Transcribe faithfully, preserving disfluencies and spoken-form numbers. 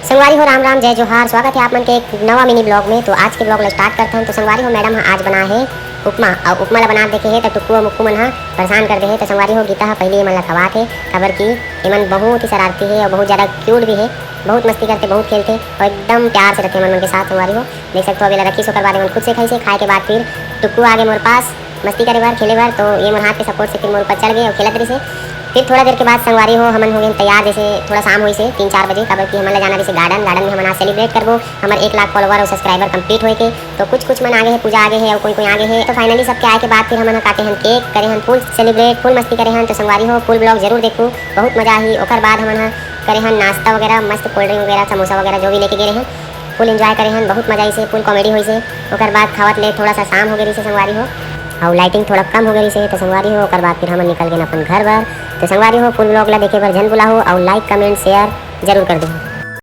संगवारी हो, राम राम, जय जोहार। स्वागत है आप मन के एक नवा मिनी ब्लॉग में। तो आज के ब्लॉग ला स्टार्ट करथन। तो संगवारी हो, मैडम ह आज बनाए हे उपमा, अउ उपमा ला बनात देखे हे त टुक्कू अउ मुक्कू मन ह परेशान कर दे हे। त संगवारी हो, गीता ह पहले ये मन ला खवात हे, काबर कि ये मन बहुत ही शरारती हे अउ बहुत ज्यादा क्यूट भी हे। बहुत मस्ती करते, बहुत खेलते अउ एकदम प्यार से रहते मन मन के साथ। संगवारी हो, देख सकते हो, अभी ला रखिस, ओकर बाद ये मन खुद से खाइस हे। खाए के बाद फिर टुक्कू आगे मोर पास मस्ती करे बर, खेले बर, तो ये मोर हाथ के सपोर्ट से फिर मोर ऊपर चढ़ गए अउ खेलत रहिस हे। फिर थोड़ा देर के बाद संगवारी हो, हमन हो गए तैयार, जैसे थोड़ा शाम होइस हे, तीन चार बजे, काबर कि हमन ला जाना रहिस हे गार्डन। गार्डन में हमन आज सेलिब्रेट करबो हमर एक लाख फॉलोअर अउ सब्सक्राइबर कंप्लीट होए के। तो कुछ कुछ मन आगे हे, पूजा आगे हे अउ कोई कोई आगे हे। तो फाइनली सबके आए के बाद फिर हमन ह काटे हन केक, करे हन फुल सेलिब्रेट, फुल मस्ती करे हन। तो संगवारी हो, फुल ब्लॉग जरूर देखू, बहुत मजा आही। ओकर बाद हमन ह करे हन नाश्ता वगैरह, मस्त कोल्ड ड्रिंक वगैरह, समोसा वगैरह जो भी लेके गए रहे हन, फुल एंजॉय करे हन, बहुत मजा आइस हे, फुल कॉमेडी होइस हे। ओकर बाद खावत ले थोड़ा सा शाम हो गए रहिस हे संगवारी हो, अउ लाइटिंग थोड़ा कम हो गए रहिस हे। तो संगवारी हो, ओकर बाद फिर हमन निकल गए अपन घर बर। तो संगवारी हो, फुल ब्लॉग ला देखे बर झन भुलाहू अउ लाइक, कमेंट, शेयर जरूर कर दू।